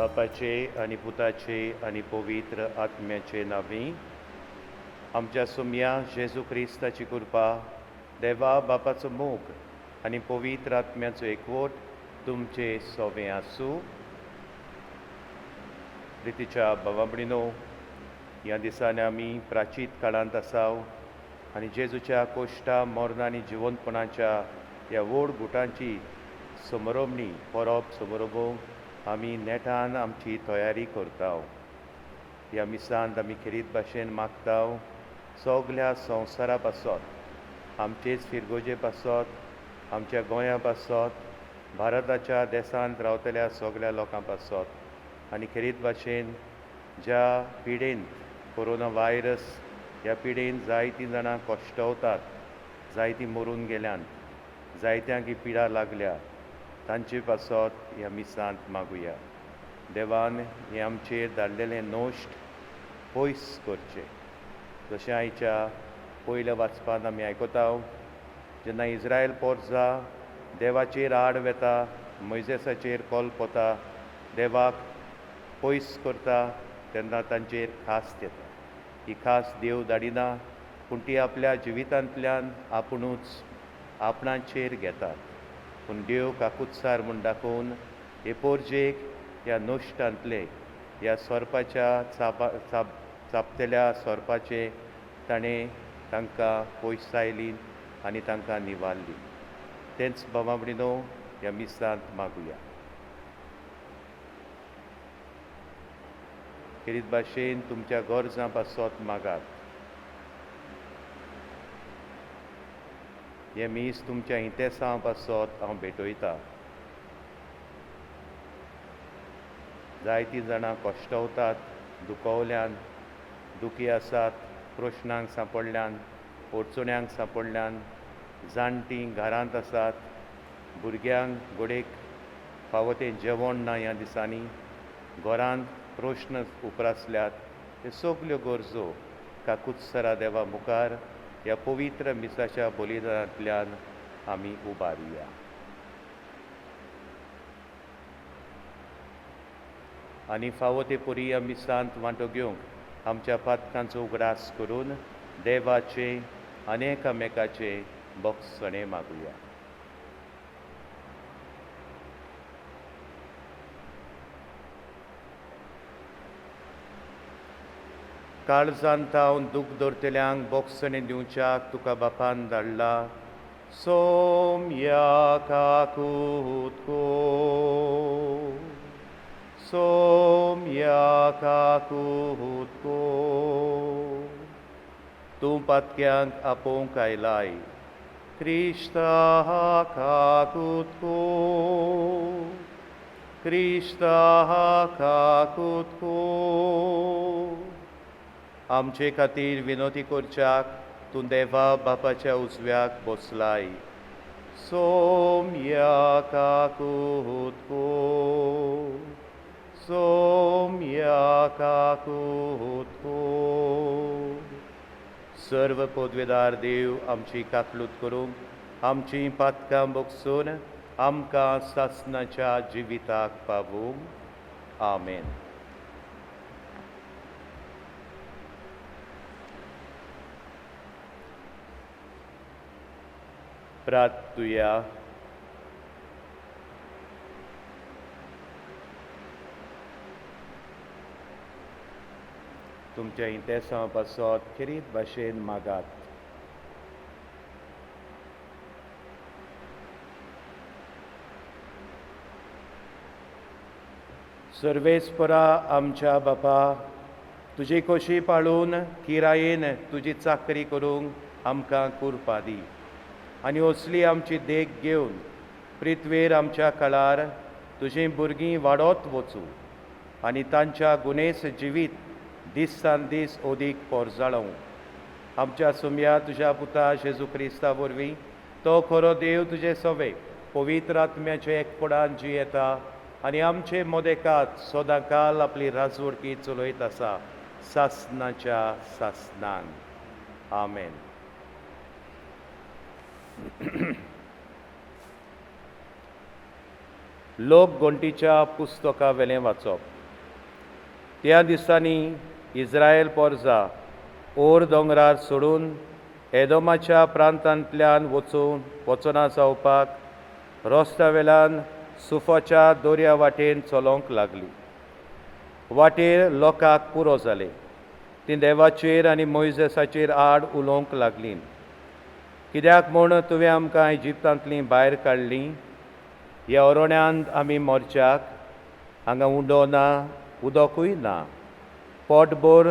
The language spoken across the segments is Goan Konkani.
बापाचे आनी पुताचे आनी पवित्र आत्म्याचे नांवी आमच्या सुमया जेजू क्रिस्ताची कृपा, देवा बापाचो मोग आनी पवित्र आत्म्याचो एकवट तुमचे सोवें आसूं। प्रितीच्या भावा भयणीनो, ह्या दिसांनी आमी प्राचीत काळांत आसाव आनी जेजूच्या कोश्टा मरणां आनी जिवंतपणाच्या ह्या व्हड गुटांची समरोमणी परब समरोबोवंक आमी नेटान आमची तयारी करता। ह्या मिसांत आमी खेरीत भाशेन मागता सगल्या संवसारा पासत, आमचेच फिरगोजे पासत, आमच्या गोंया पासत, भारताच्या देशांत रावतल्या सगल्या लोकां पासत आनी खेरीत भाशेन ज्या पिडेन कोरोना व्हायरस ह्या पिडेन जायतीं जाणां कश्टवतात, जायतीं मरून गेल्यान, जायत्यांक ही पिडा लागल्या, तांचे पासत ह्या मिसांत मागुया। देवान हें आमचेर धाडलेलें नश्ट पयस करचें। जशें आयच्या पयल्या वाचपांत आमी आयकता, जेन्ना इस्रायल पोरजा देवाचेर आड वेता, मोयजेसाचेर कोलपोता, देवाक पयस करता, तेन्ना तांचेर खास येता। ही खास देव धाडिना, पूण ती आपल्या जिवितांतल्यान आपुणूच आपणाचेर घेतात। पूण देव काकुत्सार म्हूण दाखोवन हे पोरजेक ह्या नश्टांतले, ह्या सोरपाच्या चापतल्या सोरपाचे ताणें तांकां पयसायली आनी तांकां निवारली। तेंच भावा भयणीनो ह्या मिसांत मागुया। खेरीत भाशेन तुमच्या गरजां पासत मागात। हें मीस तुमच्या इंतेसांव पासत हांव भेटयता। जायतीं जाणां कश्टवतात, दुखवल्यान, दुखी आसात, प्रश्नांक सांपडल्यान, अडचण्यांक सांपडल्यान, जाणटीं घरांत आसात, भुरग्यांक गोडेक फावो तें जेवण ना ह्या दिसांनी, घरांत प्रश्न उप्रासल्यात, ह्यो सगल्यो गरजो काकुत्सरा देवा मुखार ह्या पवित्र मिसाच्या बलिदानांतल्यान आमी उबारुया। आनी फावो ते परी ह्या मिसांत वांटो घेवंक आमच्या पातकांचो उगडास करून देवाचे आनी एकामेकाचे बक्षणे मागुया। काळजांत तावन दूख दवरतल्यांक बक्षणे दिवच्याक तुका बापान धाडला। सोम्या काकूत को, सोम्या काकूत को, तूं पातक्यांक आपोवंक आयलाय। क्रिस्ता काकूत को, क्रिस्ता काकूत को, आमचे खातीर विनोती करच्याक तूं देवा बापाच्या उजव्याक बसलाय। सोम्या काकूत को, सोम्या काकूत को। सर्व पदवेदार देव आमची काकलूत करूंक, आमची पातकां बगसून आमकां सासणाच्या जिविताक पावूंक। आमेन। प्रार्थुया। तुमच्या इंतेसांव पासत खेरीत भाशेन मागात। सर्वेस्परा आमच्या बापा, तुजी खोशी पाळून किरायेन तुजी चाकरी करूंक आमकां कुरपा दी आनी असली आमची देख घेवन पृथ्वेर आमच्या काळार तुजीं भुरगीं वाडत वचूं आनी तांच्या गुणेस जिवीत दिसान दीस अदीक पोरजाळोवं। आमच्या सुमया तुज्या पुता जेजू क्रिस्ता वरवीं तो खरो देव तुजे सवे पवित्र आत्म्याचे एकपणान जियेता आनी आमचे मदेकात सदांकाल आपली राजवडकी चलयत आसा, सासणाच्या सासणांक। आमेन। लोक गोंटीच्या पुस्तका वेलें वाचप। त्या दिसांनी इस्रायल पोरजा ओर दोंगरार सोडून एदोमाच्या प्रांतांतल्यान वचून वचना जावपाक रस्त्या वेल्यान सुफाच्या दर्या वाटेन चलोवंक लागली. वाटेर लोकांक पुरो जालें. तीं देवाचेर आनी मोयजेसाचेर आड उलोवंक लागलीं, कित्याक म्हूण तुवें आमकां इजिप्तांतलीं भायर काडलीं? ह्या अरण्यांत आमी मरच्याक हांगा उंडो ना, उदकूय ना. पोटभर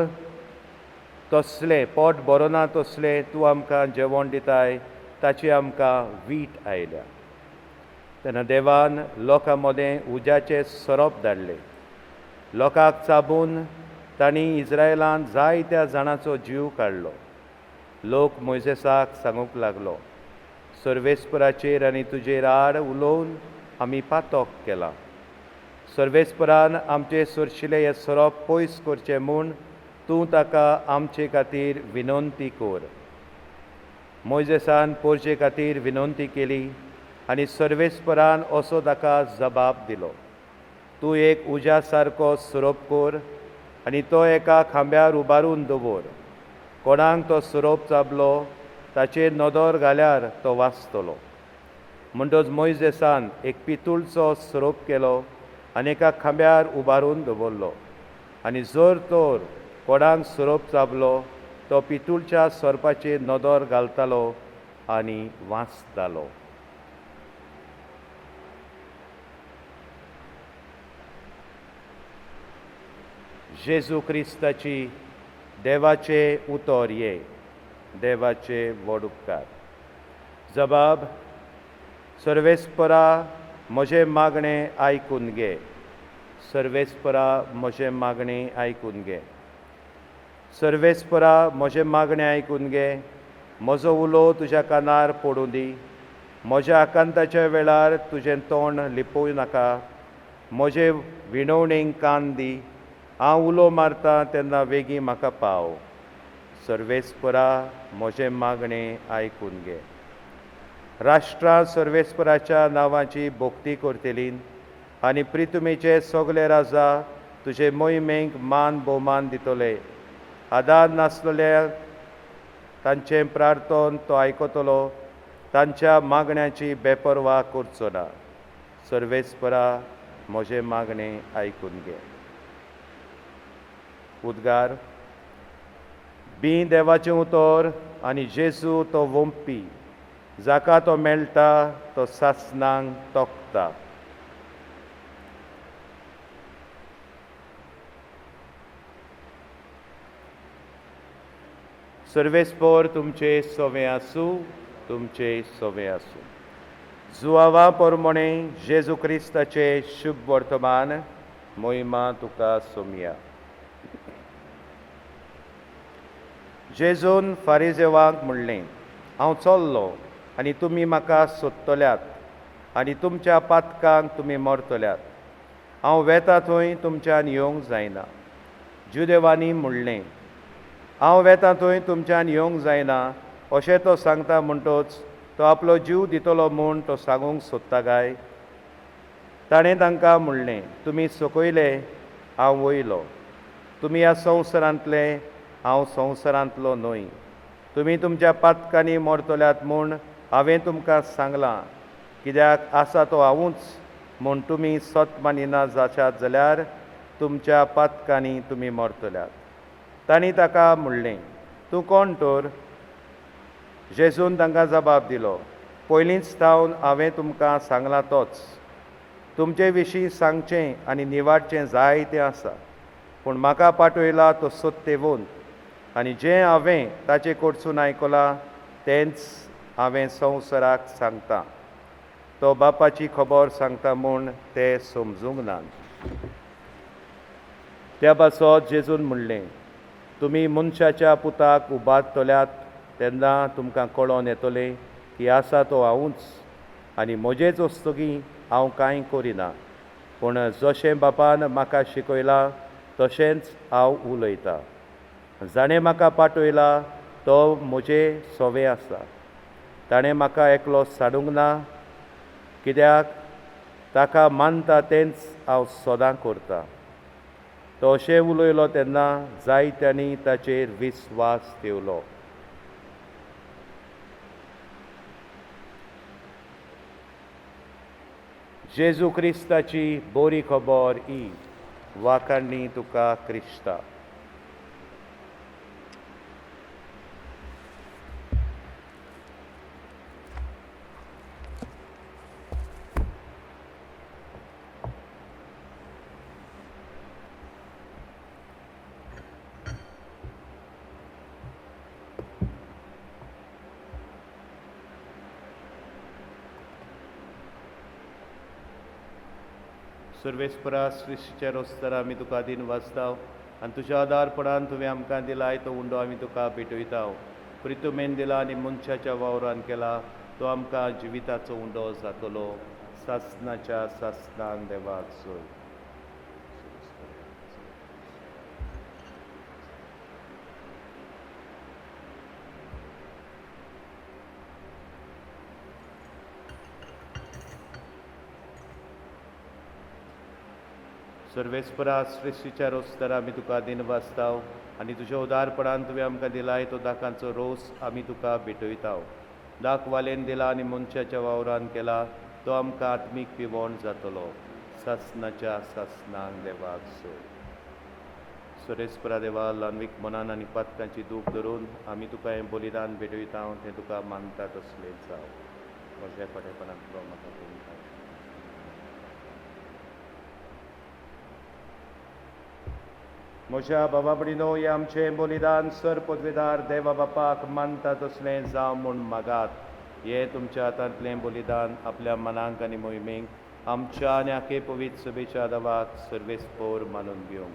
तसलें पोट भरना तसलें तूं आमकां जेवण दिताय, ताची आमकां वीट आयल्या. तेन्ना देवान लोकां मदें उज्याचे सोरोप धाडले. लोकांक चाबून तांणी इस्रायलांत जायत्या जाणांचो जीव काडलो. लोक मोयजेसाक सांगूंक लागलो, सर्वेस्पराचेर आनी तुजेर आड उलोवन आमी पातक केलां. सर्वेस्परान आमचे सरशिले हे सोरोप पयस करचे म्हूण तूं ताका आमचे खातीर विनंती कर. मोयजेसान पोरचे खातीर विनंती केली आनी सर्वेस्परान असो ताका जबाब दिलो, तूं एक उज्या सारको सोरोप कर आनी तो एका खांब्यार उबारून दवर. कोणाक तो सोरोप चाबलो ताचेर नदर घाल्यार तो वाचतलो. म्हणटच मोयजेसान एक पितूळचो सोरोप केलो आनी एका खांब्यार उबारून दवरलो, आनी जर तर कोणाक सोरोप चाबलो तो पितूळच्या सोरपाचेर नदर घालतालो आनी वाचतालो. जेजू क्रिस्ताची देवाचे उतर ये. देवाचे व्हड उपकार. जबाब. सर्वेस्परा म्हजें मागणें आयकून घे. सर्वेस्परा म्हजें मागणें आयकून घे. सर्वेस्परा म्हजें मागणें आयकून घे. म्हजो उलो तुज्या कानार पडूं दी. म्हज्या आकांताच्या वेळार तुजें तोंड लिपोवं नाका. म्हजे विणवणेक कान दी. हांव उलो मारता तेन्ना वेगीं म्हाका पाव. सर्वेस्परा म्हजें मागणें आयकून घे. राष्ट्रां सर्वेस्पराच्या नांवाची भक्ती करतली आनी प्रितुमेचे सगळे राजा तुजे मोहिमेक मान भोवमान दितले. आदार नासलेल्या तांचें प्रार्थन तो आयकतलो, तांच्या मागण्याची बेपर्वा करचो ना. सर्वेस्परा म्हजें मागणें आयकून घे. उद्गार. बी देवाचें उतर आनी जेजू तो वोंपी, जाका तो मेळटा तो सासणांक तोखता. सर्वेस्पर तुमचे सवे आसूं, तुमचे सवे आसूं. जुआवा परमणे जेजू क्रिस्ताचे शुभ वर्तमान. मोहिमा तुका सोमया. जेजून फारिजेवांक म्हणलें, हांव चल्लो आनी तुमी म्हाका सोदतल्यात आनी तुमच्या पातकांक तुमी मरतल्यात. हांव वेता थंय तुमच्यान येवंक जायना. जुदेवांनी म्हणलें, हांव वेता थंय तुमच्यान येवंक जायना अशें तो सांगता म्हणटच तो आपलो जीव दितलो म्हूण तो सांगूंक सोदता काय? ताणें तांकां म्हणलें, तुमी सकयले, हांव वयलो. तुमी ह्या संवसारांतले, हांव संवसारांतलो न्हय. तुमी तुमच्या पातकांनी मरतल्यात म्हूण हांवें तुमकां सांगलां. कित्याक आसा तो हांवूच म्हूण तुमी सत मानिना जाशात जाल्यार तुमच्या पातकांनी तुमी मरतल्यात. तांणी ताका म्हणलें, तूं कोण तर? जेजून तांकां जबाब दिलो, पयलींच थावन हांवें तुमकां सांगलां तोच. तुमचे विशीं सांगचें आनी निवाडचें जायतें आसा, पूण म्हाका पाठयला तो सत्यवंत, आनी जें हांवें ताचे कडसून आयकलां तेंच हांवें संवसाराक सांगता. तो बापाची खबर सांगता म्हूण ते समजूंक नात. त्या पासत जेजून म्हणलें, तुमी मनशाच्या पुताक उबारतल्यात तेन्ना तुमकां कळोन येतलें की आसा तो हांवूच, आनी म्हजेच वस्तुगी हांव कांय करिना, पूण जशें बापान म्हाका शिकयलां तशेंच हांव उलयतां. जाणें म्हाका पाठयला तो म्हजे सोवे आसा. ताणें म्हाका एकलो साडूंक ना, कित्याक ताका मानता तेंच हांव सदां करतां. तो अशें उलयलो तेन्ना जायत्यांनी ताचेर विस्वास ठेवलो. जेजू क्रिस्ताची बरी खबर ही. वाखाणणी तुका क्रिस्ता. सर्वेस्परा सृश्टीच्या रोस्तार आमी तुका दिन वाचताव आनी तुज्या आदारपणान तुवें आमकां दिलाय तो उंडो आमी तुका भेटयताव. प्रितुमेन दिला आनी मनशाच्या वावरान केला तो आमकां जिविताचो उंडो जातलो. सासनाच्या सासनान देवाक सोय. सर्वेस्परा सृश्टीच्या रोस्तार आमी तुका दिन वाचताव आनी तुज्या उदारपणान तुवें आमकां दिलाय तो दाकांचो रोस आमी तुका भेटयताव. दाक वालेन दिला आनी मनशाच्या वावरान केला तो आमकां आत्मीक पिवण जातलो. सासनाच्या सासनान देवाक सोय. सर्वेस्परा देवा, ल्हानवीक मनान आनी पातकांची दूख धरून आमी तुका हें बलिदान भेटयताव तें तुका मानता तसलें जावं. म्हज्या फाटेपणांतलो म्हाका करून. म्हज्या बाबा भयणीनो, हें आमचें बलिदान सर पदवेदार देवा बापाक मानता तसलें जावं म्हूण मागात. हें तुमच्या हातांतलें बलिदान आपल्या मनांक आनी मोहिमेक आमच्या आनी आखे पवित्र सभेच्या देवाक सर्वेस्पोर मानून घेवंक.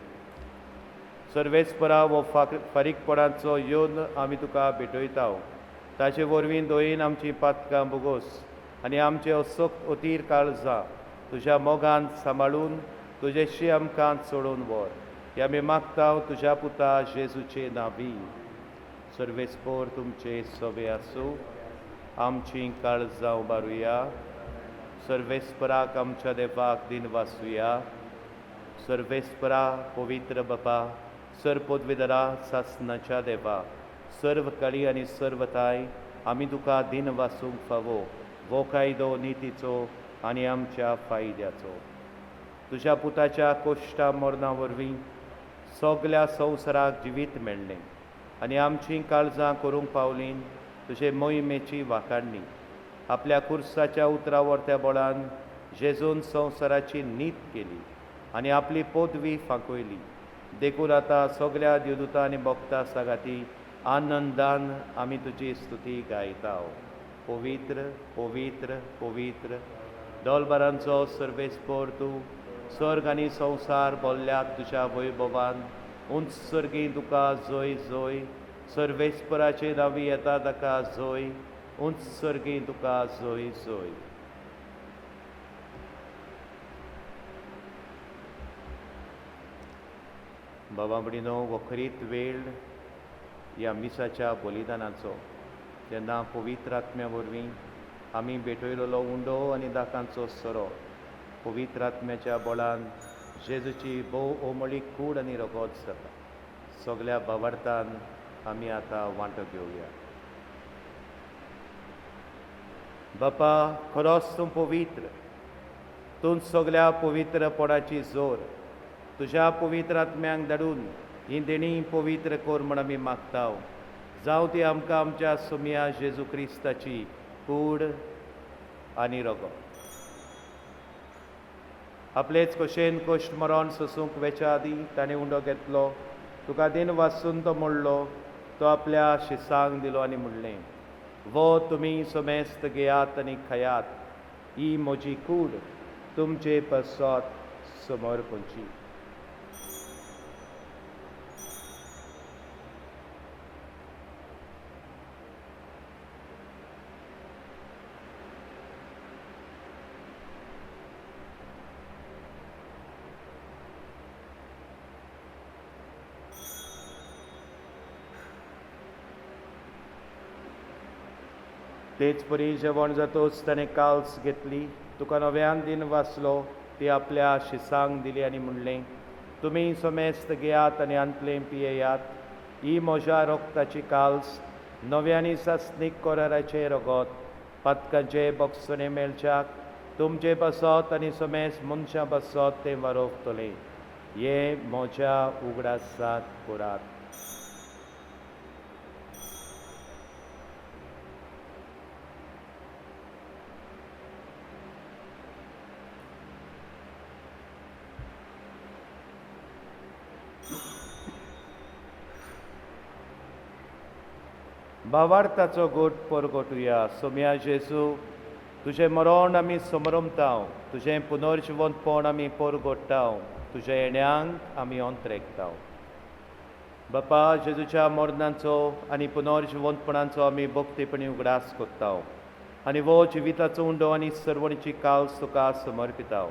सर्वेस्परा हो फारीकपणाचो येवन आमी तुका भेटयताव. ताचे वरवीं दोयीन आमचीं पातकां बोगोस आनी आमचे असक्त अतीर काळजां तुज्या मोगान सांबाळून तुजेशी आमकां चडोवन व्हर. हे आमी मागता तुज्या पुता जेजूचे नावी. सर्वेस्पोर तुमचे सवे आसूं. आमची काळजां उबारुया. सर्वेस्पराक आमच्या देवाक दिन वासुया. सर्वेस्परा पवित्र बापा, सर पदवेदरा सासनाच्या देवा, सर्व कळी आनी सर्वताय आमी तुका दिन वासूंक फावो वो कायदो नितीचो आनी आमच्या फायद्याचो. तुज्या पुताच्या कोश्टा मरणा वरवीं सगल्या संवसाराक जिवीत मेळ्ळें आनी आमचीं काळजां करूंक पावलीं तुजे मोहिमेची वाखाणणी. आपल्या कुर्साच्या उतरा वर्त्या बळान जेजून संवसाराची नीत केली आनी आपली पदवी फांकयली. देखून आतां सगल्या देवदूतां आनी भक्तां सागाती आनंदान आमी तुजी स्तुती गायता. पवित्र पवित्र पवित्र डोलबारांचो सर्वेस्पोर तूं स्वर्ग आनी संवसार बोल्ल्यात तुज्या वैभवान. उंच सर्गी तुका जोय जोय. सर्वेस्पराचे नांवी येता ताका जोय. उंच सर्गी तुका जोय जोय. बाबा भयणीनो, वखरीत वेळ ह्या मिसाच्या बलिदानाचो जेन्ना पवित्र आत्म्या वरवीं आमी भेटयलेलो उंडो आनी दाकांचो सोरो पवित्र आत्म्याच्या बळान जेजूची भोव ओमळी कूड आनी रगत जाता. सगल्या भावार्थान आमी आतां वांटो घेवया. बापा, खरोच तूं पवित्र, तूं सगल्या पवित्रपणाची जोर. तुज्या पवित्र आत्म्यांक धाडून ही देणी पवित्र कर म्हण आमी मागता. जावं ती आमकां आमच्या सोमया जेजू क्रिस्ताची कूड आनी रगत. आपलेच कशेन कश्ट मरण सोसूंक वेच्या आदीं ताणें उंडो घेतलो, तुका दिन वासून तो मोडलो, तो आपल्या शिसांक दिलो आनी म्हणलें, वो तुमी समेस्त घेयात आनी खायात, ही म्हजी कूड तुमचे पासत समर्पणची. तेच परी जेवण जातोच ताणें काल्स घेतली, तुका नव्यान दिन वाचलो, ती आपल्या शिसांक दिली आनी म्हणलें, तुमी समेस्त घेयात आनी आंतलें पियेयात. ही म्हज्या रोगताची काल्स, नव्यानी सासणीक कराराचें रगत, पातकांचे बक्षणे मेळच्याक तुमचे पासत आनी समेस्त मनशां पासत तें वारोवतलें. हें म्हज्या उगडासाक करात. भावार्थाचो गोट परगटुया. सोम्या जेजू, तुजें मरण आमी समरमताव, तुजें पुनर्जिवंतपण आमी परगोट्टाव, तुज्या येण्यांक आमी अंतरेकताव. बापा, जेजूच्या मरणाचो आनी पुनर्जिवंतपणाचो आमी भक्तीपणी उगडास कोत्ताव आनी वो जिविताचो उंडो आनी सर्वणीची काल्स तुका समर्पिताव.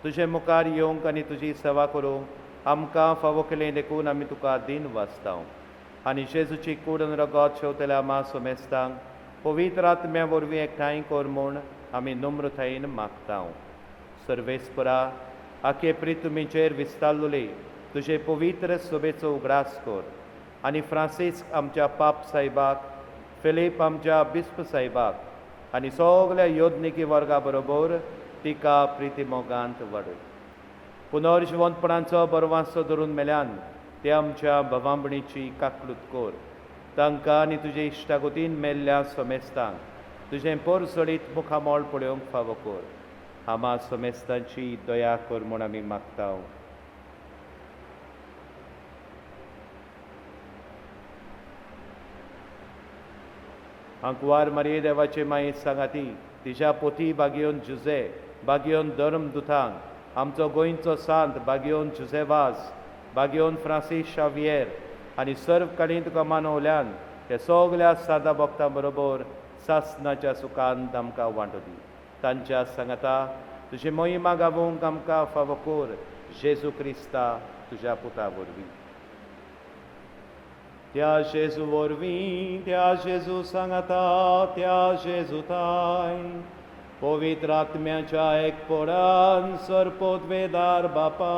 तुजे मुखार येवंक आनी तुजी सेवा करूंक आमकां फावो केलें देखून आमी तुका दीन वाचताव. आनी जेजूची कूड आनी रगत शेवतल्या आमा सोमेस्तांक पवित्र आत्म्या वरवीं एकठांय कर म्हूण आमी नम्रतायेन मागताव. सर्वेस्परा, आखे प्रितुमीचेर विस्तारलोले तुजे पवित्र सोबेचो उगडास कर आनी फ्रांसिस्क आमच्या पाप साहेबाक, फिलीप आमच्या बिस्प साहेबाक आनी सगल्या योदनिकी वर्गा बरोबर तिका प्रिती मोगांत वाडय. पुनर्जिवंतपणाचो बरवासो धरून मेल्यान ते आमच्या भावांभणीची काकलूत कर. तांकां आनी तुजे इश्टागतीन मेल्ल्या समेस्तांक तुजें पोरसडीत मुखामळ पळोवंक फावो कर. आमा समेस्तांची दया कर म्हूण आमी मागता. आंकवार मारये देवाचे माये सांगाती तिज्या पोती बागयोन जुजे, बागयोन धर्मदुतांक, आमचो गोंयचो सांत बागयोन जुजे वाज, बागयोन फ्रांसीस शावियर आनी सर्व काळीं तुका मानवल्यान त्या सगल्या सादा भक्तां बरोबर सासनाच्या सुखान आमकां वांटो दी. तांच्या सांगाता तुजी मोहिमा गावोवंक आमकां फावो कर, जेजू क्रिस्ता तुज्या पुता वरवीं. त्या जेजू वरवीं, त्या जेजू सांगाता, त्या जेजू ताय पवित्र आत्म्याच्या एकपणान सरपोतवेदार बापा,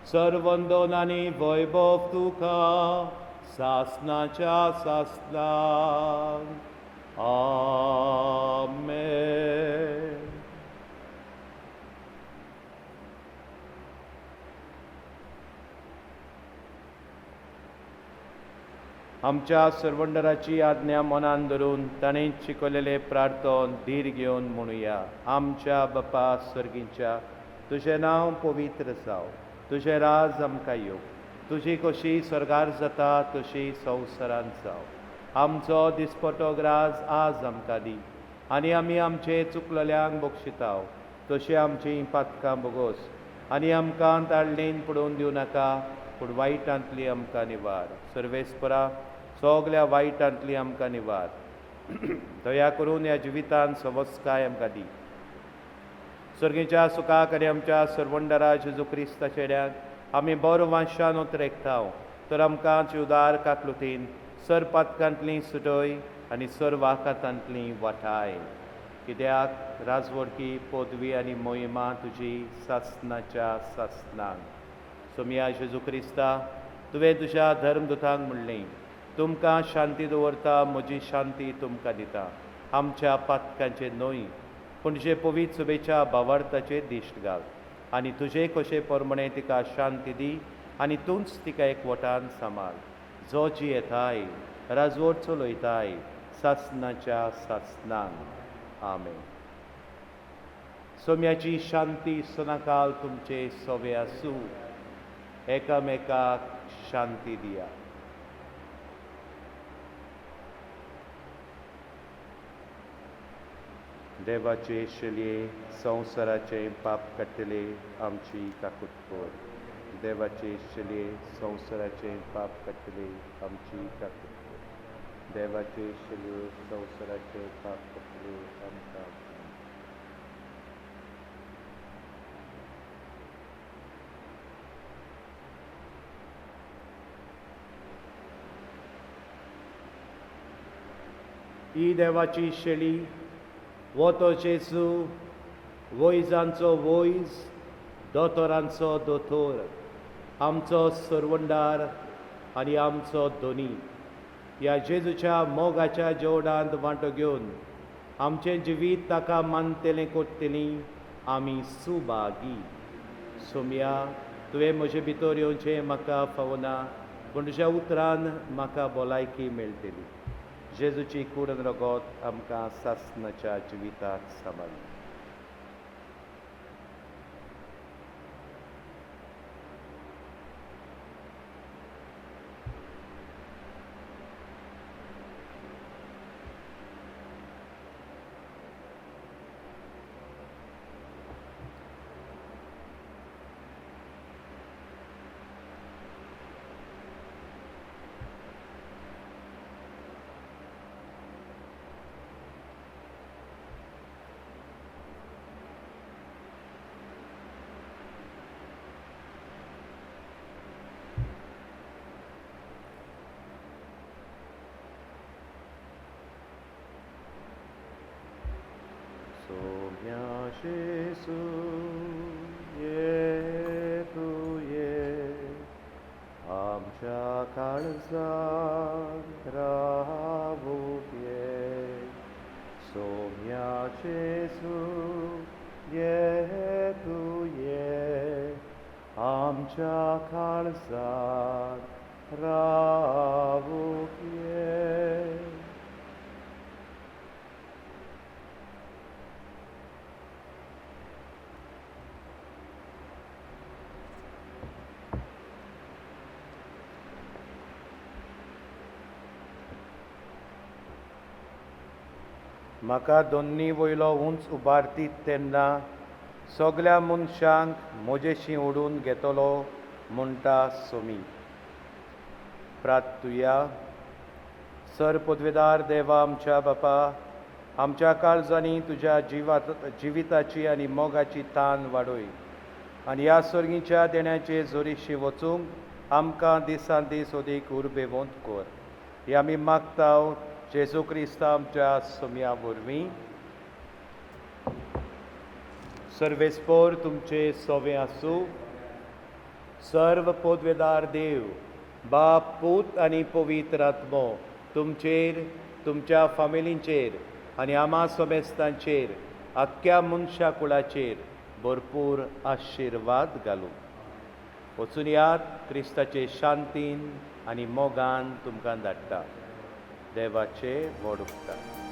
सर्वंदन आनी वैभव तुका सासनाच्या सासनान. आमेन. आमच्या सर्वंडराची आज्ञा मनान धरून ताणें शिकयलेलें प्रार्थन धीर घेवन म्हणुया. आमच्या बापा सर्गीच्या, तुजें नांव पवित्र जावं, तुजें राज आमकां येवं, तुजी कशी स्वर्गार जाता तशी संवसारांत जावं. आमचो दिसपटो ग्रास आज आमकां दी आनी आमी आमचे चुकलेल्यांक बक्षिताव तशी आमची पातकां बोगोस आनी आमकां ताळणेन पडोवन दिवं नाका, पूण वायटांतली आमकां निवार. सर्वेस्परा, सगल्या वायटांतली आमकां निवार. दया करून ह्या जिवितान सवस्काय आमकां दी. सर्गीच्या सुखाक आनी आमच्या सर्वंडरा जेजू क्रिस्ता चेड्याक आमी बरो वांशान उतरेकताव, तर आमकां जिवदार काकलुतीन सर पातकांतली सुटय आनी सर वाकातांतली वाटाय. कित्याक राजवडकी पदवी आनी मोहिमा तुजी सासनाच्या सासनान. सोमिया जेजू क्रिस्ता, तुवें तुज्या धर्मदुतांक म्हणलें, तुमकां शांती दवरता, म्हजी शांती तुमकां दिता. आमच्या पातकांचे न्हय पूण तुजे पवित्र सुबेच्या भावार्थाचे दिश्ट घाल आनी तुजे कशे प्रमाणे तिका शांती दी आनी तूंच तिका एकवटान सांबाळ, जो जियेताय राजवट चलयताय सासनाच्या सासनान. आमेन. सोम्याची शांती सदांकाल तुमचे सवे आसूं. एकामेकाक शांती दिया. देवाचे शलये संवसाराचे पाप काडटले आमची काकूत कर. देवाचे शलये संवसाराचे पाप काडटले आमची काकूत कर. देवाचे शलये संवसाराचे पाप काडटले आमकां. ही देवाची शेळी, वो तो जेजू, वैजांचो वैज, दोतोरांचो दोतोर. आमचो सरवंडार आनी आमचो धनी। ह्या जेजूच्या मोगाच्या जेवणांत वांटो घेवन आमचें जिवीत ताका मानतलें कोत्तलीं आमी सुभागी। सोमया, तुवें म्हजे भितर येवचें म्हाका फावना, पूण तुज्या उतरान म्हाका भलायकी मेळटली। जेजूची कूड आनी रगत आमकां सासणाच्या जिविताक सांबाळूं। सोम्या जेजू ये तूं ये, आमच्या काळजांत रावूंक ये। सोम्या जेजू ये तूं ये, आमच्या काळजांत रावूंक ये। म्हाका दोन्नी वयलो उंच उबारतीत तेन्ना सगल्या मनशांक म्हजेशी ओडून घेतलो म्हणटा सोमी। प्रार्थुया। सर पदवेदार देवा आमच्या बापा, आमच्या काळजांनी तुज्या जिविताची आनी मोगाची तान वाडय आनी ह्या सर्गीच्या देण्याचे जोरीशी वचूंक आमकां दिसान दीस अदीक उर्बेवंत कर। हे आमी मागता जेजू क्रिस्ता आमच्या सोम्या वरवीं। सर्वेस्पोर तुमचे सोवे आसूं। सर्व पदवेदार देव बाप, पूत आनी पवित्र आत्मो तुमचेर, तुमच्या फामिलींचेर आनी आमा सोमेस्तांचेर, आख्ख्या मनशा कुळाचेर भरपूर आशिर्वाद घालूं। वचून यात, क्रिस्ताचे शांतीन आनी मोगान तुमकां धाडटा। देवाचे व्हड उपकार।